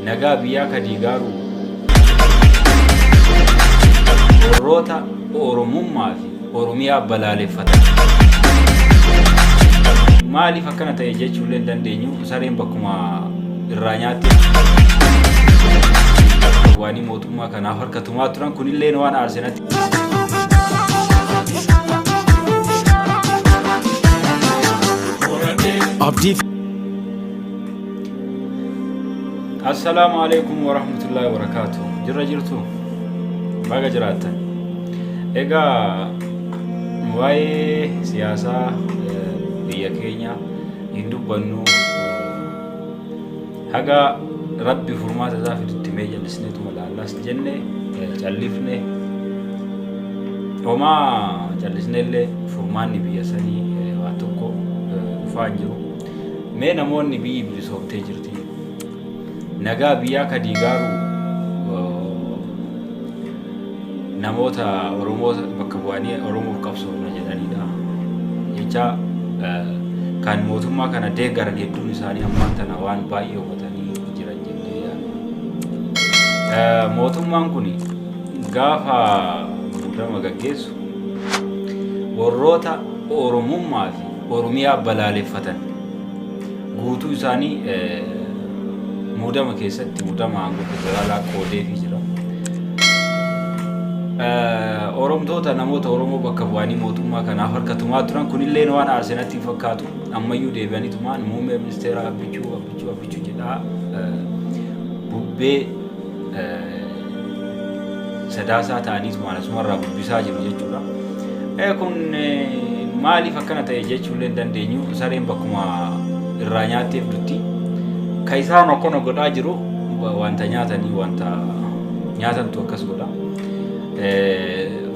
Nagaa biyyaa ka diigaaru warroota Oromummaa fi Oromiyaa balaaleffatan. Maaliif akkana ta'e jechuullee hin dandeenyu. Sareen bakkuma irraa nyaatte. Waanii mootummaa kanaaf harka tumaa turan kunillee waan aarse natti. Abdii Assalaamu alaikum warahmatullahi wabarakaatu. Jirra jirtu? Baga jiraattan. Egaa waa'ee siyaasaa biyya keenya hin dubbannu. Haga Rabbi furmaata isaa fidutti mee jallisneetuma laallas jenne callifne. Homaa callisneellee furmaanni biyya sanii waa tokko dhufaa hin jiru. Mee namoonni biyyi bilisoomtee jirti. Nagaa biyyaa ka diigaaru namoota Oromoo bakka bu'anii Oromoof qabsoofna jedhanidha. Jecha kan mootummaa kana deeggaran hedduun isaanii ammaan tana waan baay'ee hubatanii jiran jennee yaadna. Mootummaan kun gaafa muudama gaggeessu warroota Oromummaa fi Oromiyaa balaaleffatan guutuu isaanii muudama keessatti muudama aangoo federaalaa qoodeefii jira. Oromtoota namoota Oromoo bakka bu'anii mootummaa kanaaf harka tumaa turan kunillee waan aarse natti hin fakkaatu. Ammayyuu deebi'anii tumaan muummee ministeera Abbichuu Abbichuu Abbichuu jedhaa bubbee Sadaasaa ta'anii tumaan asumarraa bubbisaa jiru jechuudha. Kun maaliif akkana ta'e jechuullee hin dandeenyu. Sareen bakkuma irraa nyaatteef dutti. Ka isaan akkana godhaa jiru wanta nyaatanii wanta nyaatantu akkas godha.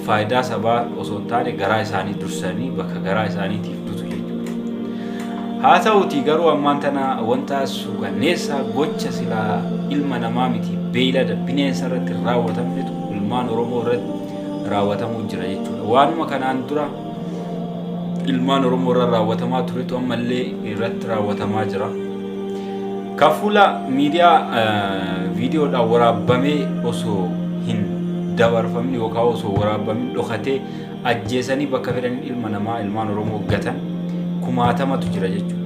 Faayidaa sabaa osoo hin taane garaa isaanii dursanii bakka garaa isaaniitiif dutu jechuudha. Haa ta'uutii garuu ammaan tana wanta suukanneessaa gocha silaa ilma namaa miti beeylada bineensa irratti hin raawwatamnetu ilmaan Oromoo irratti raawwatamuu jira jechuudha. Waanuma kanaan dura ilmaan Oromoo irra raawwatamaa turetu ammallee irratti raawwatamaa jira. Ka fuula miidiyaa viidiyoodhaan waraabbamee osoo hin dabarfamin yookaan osoo waraabbamin dhokatee ajjeesanii bakka fedhaniin ilma namaa ilmaan Oromoo gatan kumaatamatu jira jechuudha.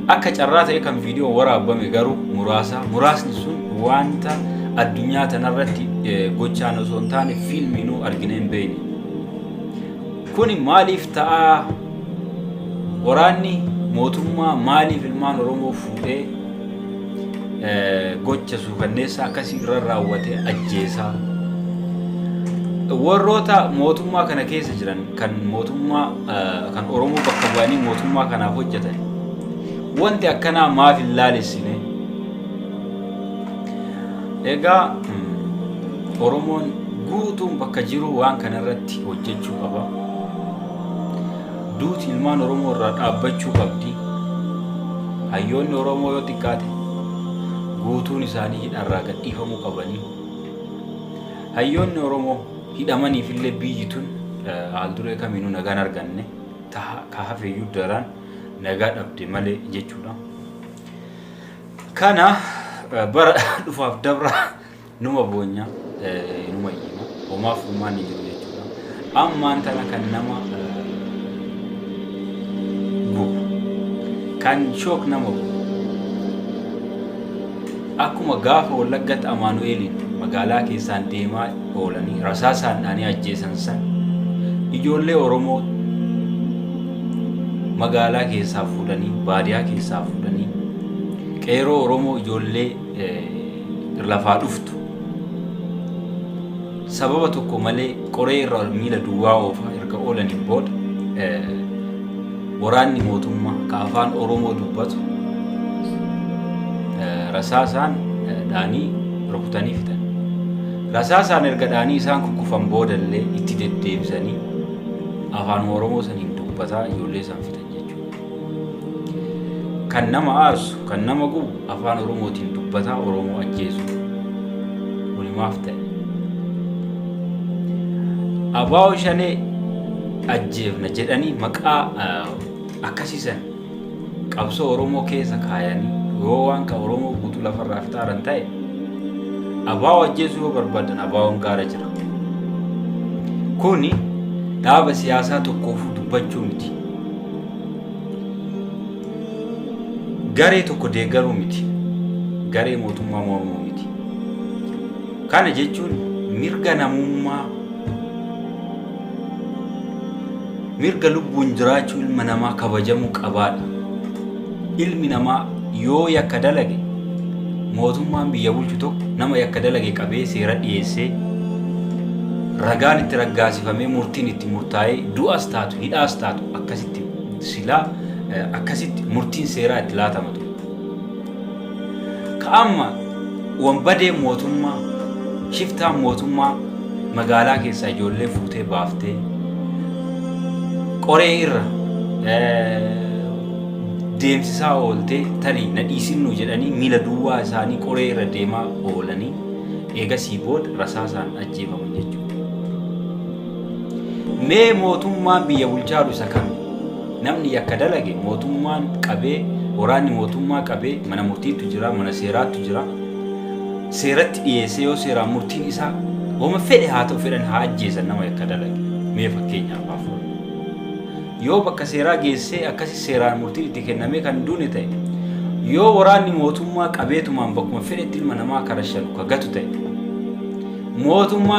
Akka carraa ta'e kan viidiyoo waraabbame garuu muraasa. Muraasni sun wanta addunyaa tanarratti gochaan osoo hin taane fiilmiinuu arginee hin beekne. Kuni maaliif ta'aa? Waraanni mootummaa maaliif ilmaan Oromoo fuudhee gocha suukanneessaa akkasii irra raawwatee ajjeesaa? Warroota mootummaa kana keessa jiran kan mootummaa kan Oromoo bakka bu'anii mootummaa kanaaf hojjetan wanti akkanaa maaf hin laalessine? Egaa Oromoon guutuun bakka jiru waan kana irratti hojjechuu qaba. Duuti ilmaan Oromoo irraa dhaabbachuu qabdi. Hayyoonni Oromoo yoo xiqqaate guutuun isaanii hidhaarraa gadhiifamuu qabanii. Hayyoonni Oromoo hidhamaniif illee biyyi tun haal-duree kamiinuu nagaan arganne ka hafeeyyuu daran nagaa dhabde malee jechuudha. Kana bara dhufaaf dabra numa boonya numa iyyina homaa furmaanni jiru jechuudha. Ammaan tana kan nama gubu kan shook nama gubu akkuma gaafa Wallaggatti Amaanu'eeliin magaalaa keessaan deemaa oolanii rasaasaan dhaanii ajjeesan san ijoollee Oromoo magaalaa keessaa fuudhanii baadiyaa keessaa fuudhanii qeeroo Oromoo ijoollee lafaa dhuftu sababa tokko malee qoree irra miila duwwaa oofaa erga oolaniin booda waraanni mootummaa ka afaan Oromoo dubbatu rasaasaan dhaanii rukutanii fixan. Rasaasaan erga dhaanii isaan kukkufan boodallee itti deddeebisanii afaan Oromoo saniin dubbataa ijoollee isaan fixan jechuudha. Kan nama aarsu, kan nama gubu afaan Oromootiin dubbataa Oromoo ajjeesu. Kuni maaf ta'e? Abaa'oo Shanee ajjeefna jedhanii maqaa akkasiisan qabsoo Oromoo keessa kaayanii Yoo waan ka Oromoo guutuu lafarraa fixaaran ta'e, abaa'oo ajjeesuu yoo barbaadan abaa'oon gaara jira. Kuni dhaaba siyaasaa tokkoofuu dubbachuu miti. Garee tokko deeggaruu miti. Garee mootummaa mormuu miti. Kana jechuun mirga namummaa, mirga lubbuun jiraachuu ilma namaa kabajamuu qabaadha. Ilmi namaa yoo yakka dalage, mootummaan biyya bulchu tokko nama yakka dalage qabee seera dhiyeessee, ragaan itti raggaasifamee, murtiin itti murtaa'ee, du'as taatu hidhaas taatu, akkasitti silaa akkasitti murtiin seeraa itti laatama ture. Ka amma wanbadee mootummaa, shiftaan mootummaa magaalaa keessaa ijoollee fuutee baaftee qoree irra deemsisaa ooltee, tarii na dhiisinnu jedhanii miila duwwaa isaanii qoree irra deemaa oolanii, eegasii booda rasaasaan ajjeefaman jechuudha. Mee mootummaan biyya bulchaaru isa kami? Namni yakka dalage mootummaan qabee, waraanni mootummaa qabee, mana murtiittu jira, mana seeraattu jira. Seeratti dhiyeessee yoo seeraan murtiin isaa wama fedhe haa ta'u, fedhan haa ajjeesan nama yakka dalage. Mee fakkeenyaaf haa fudhannu. Yoo bakka seeraa geessee akkasi seeraan murtiin itti kennamee kan duune ta'e, yoo waraanni mootummaa qabeetumaan bakkuma fedhetti ilma namaa karashanu ka gatu ta'e, mootummaan